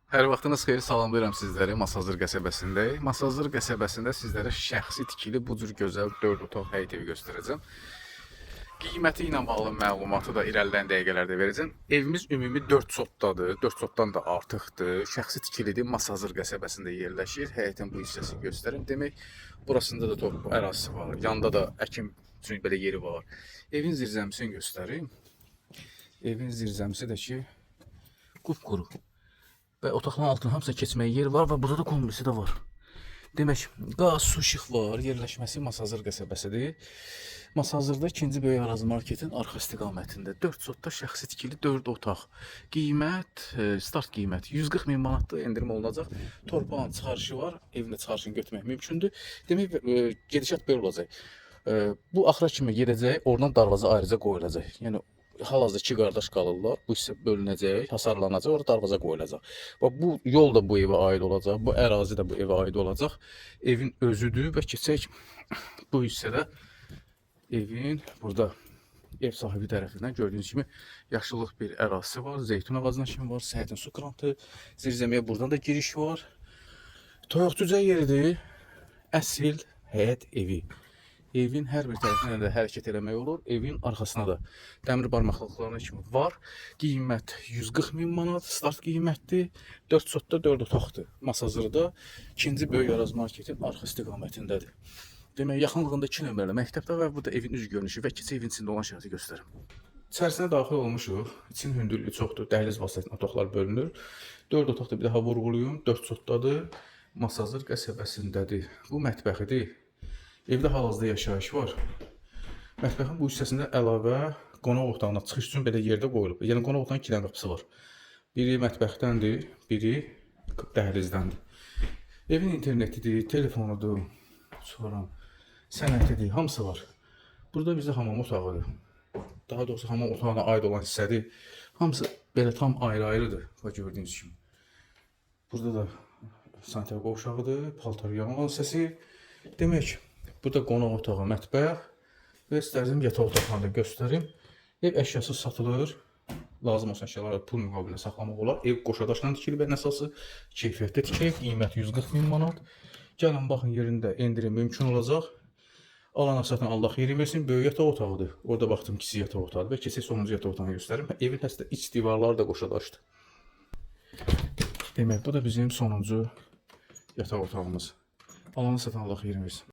Hər vaxtınız xeyir, salamlayıram sizləri Masazır qəsəbəsindəyik. Masazır qəsəbəsində sizlərə şəxsi tikili bu cür gözəl 4 otaq həyət evi göstərəcəm. Qiyməti ilə bağlı məlumatı da irəliləyən dəqiqələrdə verəcəm. Evimiz ümumi 4 sotdadır, 4 sotdan da artıqdır. Şəxsi tikilidir, Masazır qəsəbəsində yerləşir. Həyətin bu hissəsini göstərim. Demək, burasında da torpaq ərazisi var, yanda da əkim üçün belə yeri var. Evin zirzəmisini göstərim. Evin zirzəmisi də ki, qupquru. Və otaqların altına hamısına keçməyə yer var və burada da kombisi də var. Demək, qaz, su, işıq var. Yerləşməsi Masazır qəsəbəsidir. Masazırda ikinci böyük Araz marketin arxa istiqamətində 4 sotda şəxsi tikili 4 otaq. Qiymət, start qiymət 140 min manatdır, endirim olunacaq. Torpağın çıxarışı var, evin də çıxarışını götürmək mümkündür. Demək, gedişat belə olacaq. Bu axıra kimi gedəcək, oradan darvaza ayrıca qoyulacaq. Yəni hal-hazırda iki qardaş qalırlar. Bu hissə bölünəcək, hasarlanacaq, ora darvaza qoyulacaq. Bax bu yol da bu evə aid olacaq, bu ərazi də bu evə aid olacaq. Evin özüdür və keçək bu hissədə evin burada ev sahibi tərəfindən gördüyünüz kimi yaşıllıq bir ərazisi var, zeytun ağacına kimi var, səhətin su krantı, zirzəmiyə buradan da giriş var. Toyuq cücə yeridir. Əsil həyət evi. Evin hər bir tərəfindən də hərəkət eləmək olur. Evin arxasına da dəmir barmaqlıqlarına kimi var. Qiymət 140 min manat, start qiymətdir. 4 sotda 4 otaqdır. Masazırda ikinci böyük Araz marketin arxa istiqamətindədir. Demək, yaxınlığında 2 nömrəli məktəb də var. Bu da evin üz görünüşü və keçək evin içində olan şəraiti göstərim. İçərisinə daxil olmuşuq. İçin hündürlüyü çoxdur. Dəhliz vasitəsilə otaqlar bölünür. 4 otaqda bir daha vurğulayım. 4 sotdadır. Masazır qəsəbəsindədir. Bu mətbəxidir. Evdə hal-hazırda yaşayış var. Mətbəxin bu hissəsində əlavə qonaq otağına çıxış üçün belə yerdə qoyulub. Yəni qonaq otağının iki dənə qapısı var. Biri mətbəxdəndir, biri dəhlizdəndir. Evin internetidir, telefonudur, sonra sənətidir, hamısı var. Burada bizdə hamam otağıdır. Daha doğrusu hamam otağına aid olan hissədir. Hamısı belə tam ayrı-ayrıdır. Bax gördüyünüz kimi. Burada da sanitar qovşağıdır, paltar yığma hissəsi. Demək, burada qonaq otağı, mətbəx və istərdim yataq otaqlarını da göstərim. Ev əşyası satılır. Lazım olsa əşyaları pul müqabilində saxlamaq olar. Ev qoşa daşla tikilib ən əsası. Keyfiyyətli tikilib, qiyməti 140 min manat. Gəlin baxın, yerində endirim mümkün olacaq. Alana satan Allah xeyir versin. Böyük yataq otağıdır. Orada baxdım, kiçik yataq otağıdır və keçək sonuncu yataq otağını göstərim. Evin hətta iç divarları da qoşa daşdır. Demək, bu da bizim sonuncu yataq otağımız. Alana satan Allah xeyir versin.